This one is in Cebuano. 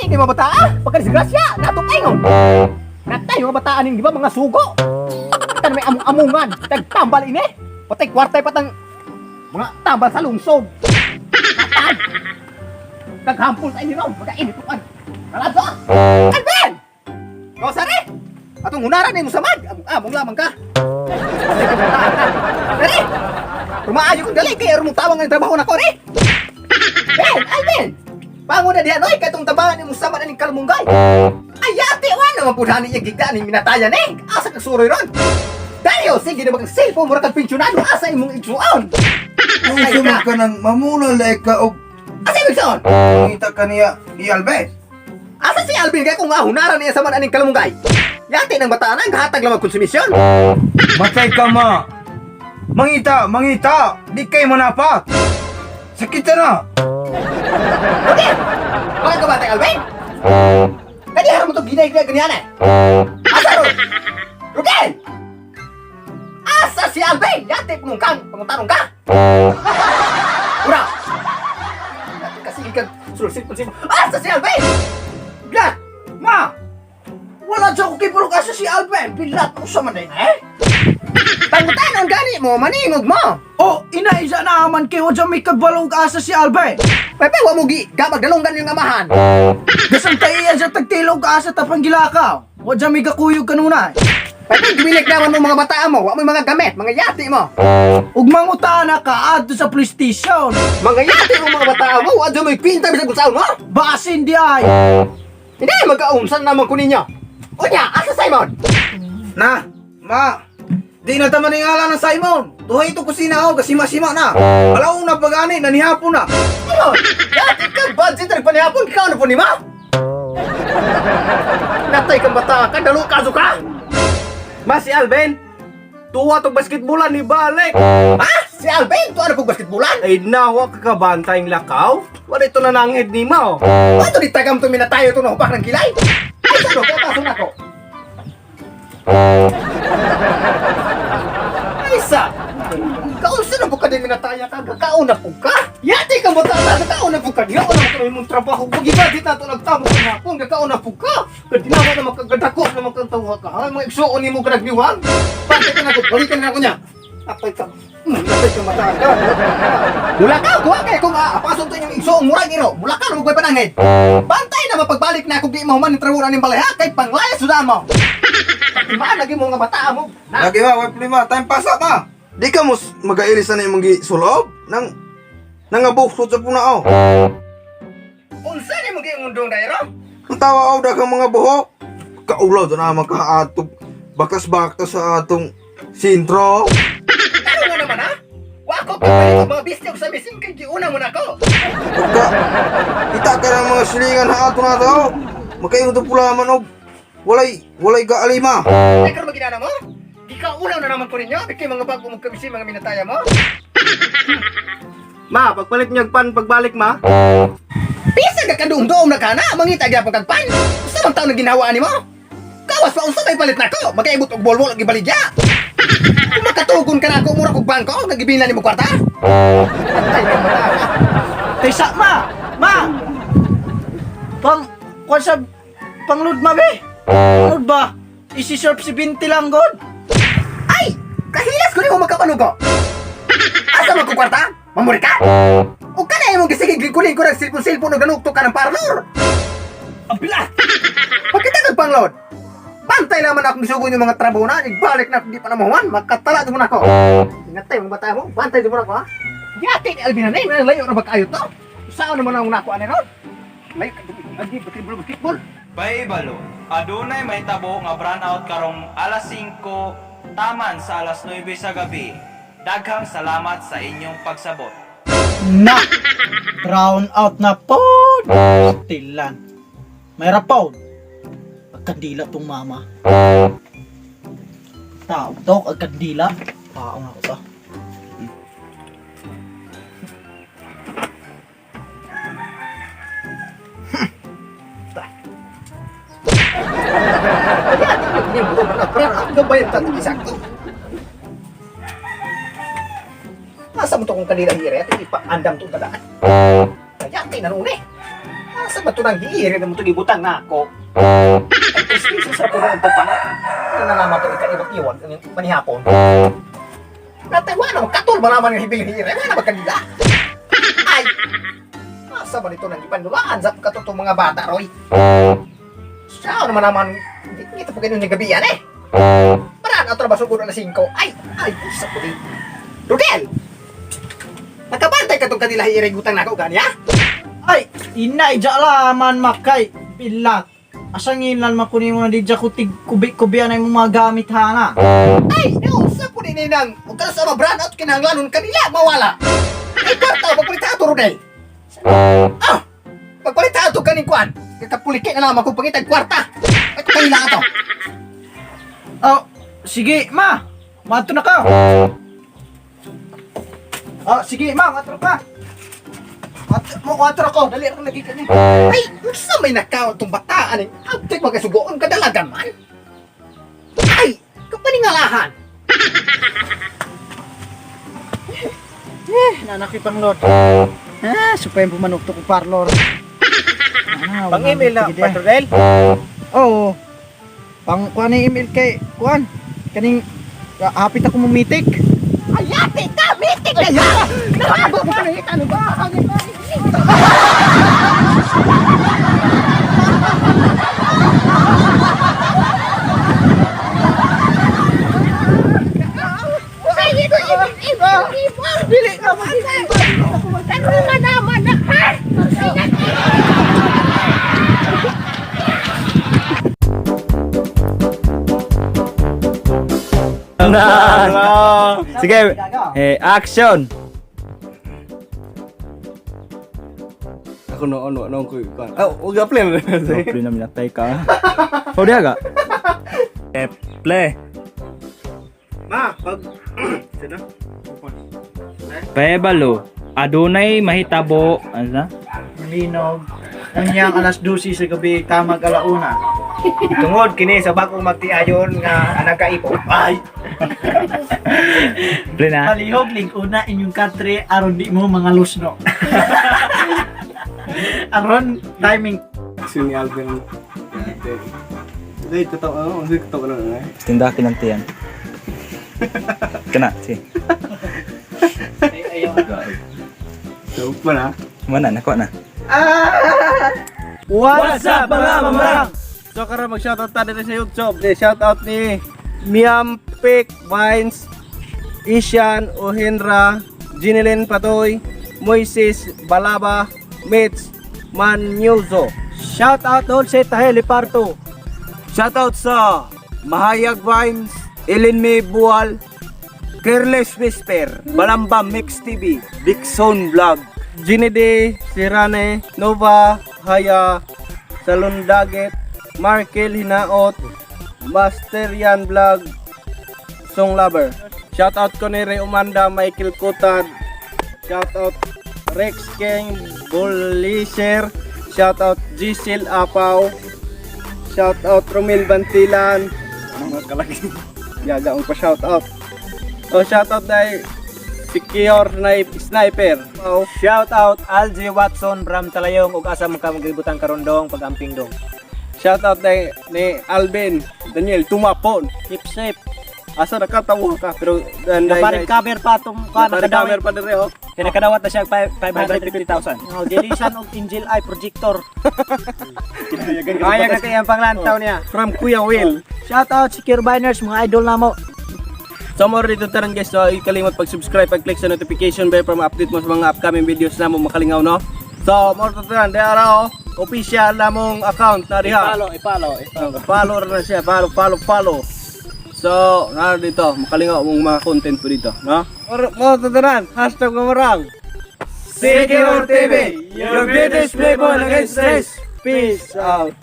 Yati kay mga bataa. Pagka-disgrasya, natong ingon. Natay mga bataan di ba mga sugo. Tan may among-amungan, tagtambal ini. Patay kwartay patang mga tambal sa lungsod. Natay. Naghampol sa inyo ron, magkainit tuan. Kaladso! Alvin! Go sare! Atong hunaran ni mo samad. Among lamang ka. Patay ka bataan ka. Dali! Rumaayo kong dali kay aron mong tawang ang trabaho nako ri. Ben, Alvin! Bangon na diha noy kay tong tabangan nimo samad aning kalmunggay. Ay ate wa naman pud hani iyang gigda ning minatayan eh. Asa ka suroy ron? Dayo, sige na mag cellphone mura kag pensyonado asa imong igsuon. Kung sunod ka ng mamuna like ka og Asa imong igsuon? ngita ka niya ni Alves. Asa si Alvin kay kung ahunaran niya samad aning kalmunggay? Yati ng bataan ang hatag lamang konsumisyon. Matay ka ma. Mangita, mangita. Di kay manapat. Sakit na. Okay. Bakit ka batay Alvin? Kadi haram mo to ginay ginay ganyan eh. Asa ron? Rukel! Asa si Alvin? Yati pangungkang, panguntanong ka. Ura! Yati kasi ikan sulsit pun Asa si Alvin? Blat! Ma! Wala sa ko kipulog asa si Alvin. Bilat ko sa manay na eh. Pangutanon gani mo, maningog mo. Oh, ina isa na aman kay wa may kabalog asa si Alvin. Pepe, wa mo gi gabag dalonggan yung amahan. Gasang taiya sa tagtilog asa tapang gilakaw. Wa may gakuyog kanunay. Pepe, gumilik naman mo mga bataan mo. Wa mo mga gamit, mga yati mo. Ug mangutana ka adto sa PlayStation. Mga yati mo mga bataan mo. Wa mo pinta bisag unsaon mo. Basin di ay. Hindi, magkaunsan naman ko ninyo. Unya, asa Simon? Na, ma. Di na taman nga ng Simon. Tuhay ito kusina ako, kasima-sima na. Alaw na pag-ani, nanihapon na. Ano? Dati ka, budget na nagpanihapon, ikaw na po ni ma? Natay kang bata ka, dalo kaso ka? Ma, si Alvin! Tuwa tong basketbolan ni balik! Ha? Si Alvin, tuwa na po basketbolan? Ay nawa kakabantay ng lakaw? Wala ito nanangid ni ma oh. Ano di tagam to minatayo to na hupak ng kilay? Ay, sano, kaya paso na ko. Ay, sa! Kaunsa na po ka din minataya ka, kauna po ka? Yati kang bata ka, kauna po ka. Di ako na kami mong trabaho. Pag iba, di nato nagtamo ka na po, kauna po ka. Kadinawa na makagdako na magkantawa ka. Ha? Mga igsuon ni mo ka nagniwang. Bakit ka na ko, balikan na ako niya. Apay ka. Apay ka mata ka. Mula ka, kuha kay kung apasok to inyong igsuon, murag iro. Mula ka, lumagway panangid. Bantay na mapagbalik na kung di mahuman ng trabaho ng balay ha, kay panglayas sudan mo. Patimaan lagi mo nga bata mo. Na, Lagi ma, wala ma, time pass up ma. Di ka mo magaili sa na imong gisulob nang nangabuksod sa puna oh. Unsa ni mo giungundong dairo? Ang tawa oh daghang mga buhok. Kaulaw do na man ka atong bakas-bakas sa atong sintro. Ano nga naman ha? Wa ko kapalit og mga bisyo sa bising kay giuna mo nako. Ka kita ka ng mga silingan ha ato na to. Makaingon to pula man og walay walay gaalima. Ay karon maginana mo? Gikaulaw na naman ko ninyo, kay mga bago mong kabisi mga minataya mo. Ma, pagpalit niyag pan pagbalik ma. Bisa ka kadungdong na kana, mangita gyapon kag pan. Usa man taon na ginawa nimo? Kawas pa unsa may palit nako, makaibot og bolbol og ibaligya. Kung makatugon ka na ako, mura kog bangko, nagibina nimo kwarta. Ay, ka bata ka. Taysa, ma! Ma! Pang, kwan sa, panglud ma, be? Panglud ba? Isi-serve si 20 lang, god. Ay! Kahilas ko nimo magkapanugo. Asa man ko kwarta? Mamuri ka? O kana imong gisigig lingkod-lingkod ang cellphone-cellphone og ganugto ka ng parlor. Ang pila! Pagkita kag panglod. Bantay naman akong gisugo yung mga trabaho na, igbalik na di pa na mahuman, magkatala mo na ako. Ingatay mga bata mo, bantay mo na ako ha. Yati ni Alvin na eh, layo na ba kayo to? Saan naman ang nako ani ron? Layo ka, lagi basketball, basketball. Paibalo, adunay mahitabo nga brownout karong alas 5 taman sa alas 9 sa gabi. Daghang salamat sa inyong pagsabot. Na! Brown out na po! Tilan. May rapaw. Agkandila tong mama. Tao to, agkandila. Tao nga ko to. Yati ni mo na pre, ang gabay ta sakto. Asa mo to kung kanila hire at ipaandam tong kadaan. Yati na noon eh. Asa ba ito nang hiiri na mo ito gibutang na ako? Ay, excuse sa puno ang tupang. Ano na naman ito ikaiwat-iwan manihapon? Natawa na, katol ba naman yung hibil hiiri? Wala ba kanila? Ay! Asa ba nito nang ipanulaan sa katutong mga bata, Roy? Siya naman naman, hindi ito po ganun yung gabi yan eh. Paraan ato na ba sugod na 5? Ay! Ay, usa ko din. Rodel! Nakabantay ka tong kanila hiiri gutang nako gani ha? Ay, inay laman makay bilak. Asang ilan makunin mo na di ko tig kubi-kubian ay mong mga gamit hana. Ay, nausa po din nang huwag ka na sa brand out kinahanglanon kanila mawala. Ay, kwarta, magpalit ato, Rodel. Ah! Magpalit ato kaning kuan. Kakapuliki na naman kung pangitag kwarta. Ay, kanila ato. Oh, sige, ma. Mato na ka. Oh, sige, ma, matro ka. Mo kwatro ko, dali ra lagi kani. Ay, unsa may nakaw tong bataan eh. Abtik magkasugoon kadalagan man. Ay, kapaningalahan. Eh, nanaki pang lord. Ah, supay pumanok to ko parlor. Ah, Pang email na, Patrodel. Oo. Pang kuan ni email kay kuan. Kaning hapit ako mumitik. Ay, ate ka, mitik na yan! Nahaba mo na ano ba? Dili ka mo. Sige, eh, action! Ako noon, noon ko ikuan. Oh, huwag apply na. Play na minatay ka. O diha ka? Eh, play. Ma, pag sino? Pebalo, adunay mahitabo, ano na? Linog. Unyang alas 12 sa gabi, tamag alauna. Tungod kini sa bagong magtiayon nga nagkaipo. Ay, Play na. Palihog ling una inyong katre aron di mo mga lusno. Aron timing. Sino ni Alvin? Hindi, totoo ano, hindi totoo ano eh. Tindakin ng tiyan. Kana, si. So, pa na. Mana, nakuha na. What's up mga mamarang? So karon mag-shoutout ta dito sa YouTube. Di shoutout ni Miampik Vines, Ishan Ohenra, Jinilin Patoy, Moises Balaba, Mitch Manyuzo. Shout out Dolce Tahel Parto. Shoutout sa Mahayag Vines, Ellen May Buwal, Careless Whisper, Balamba Mix TV, Dixon Vlog, Ginny D, Sirane, Nova, Haya, Salundaget, Markel Hinaot, Master Yan Vlog, Song Lover. Shoutout ko ni Ray Umanda, Michael Kutad. Shoutout Rex King Buliser. Shoutout Giselle Apaw. Shoutout Romel Bantilan. Mga kalagi. Yaga ang pa shoutout. Oh, shoutout dahil Secure Sniper. Oh. Shout out Algie Watson, Bram Talayong ug asa man ka maglibutang karon dong pag-amping dong. Shoutout ni, ni Alvin Daniel Tumapon. Keep safe. Asa nakatawa ka pero dan Naparin cover pa tong kuan cover pa dire oh. Kaya nakadawat na siya og 550,000. Oh, gilisan og Angel Eye projector. Kaya ka kay ang panglantaw niya. From Kuya Will. Shout out Secure Biners, mga idol namo. So more dito taran guys, so ikalimot pag-subscribe, pag-click sa notification bell para ma-update mo sa mga upcoming videos namo makalingaw no. So more to taran, di ara oh, official namong account na diha. Ipalo, ipalo, ipalo. Follow na siya, follow, follow, follow. So, na dito, makalingaw mong mga content po dito, no? More to taran, #mamarang. Secure TV, your greatest playboy against stress. Peace out.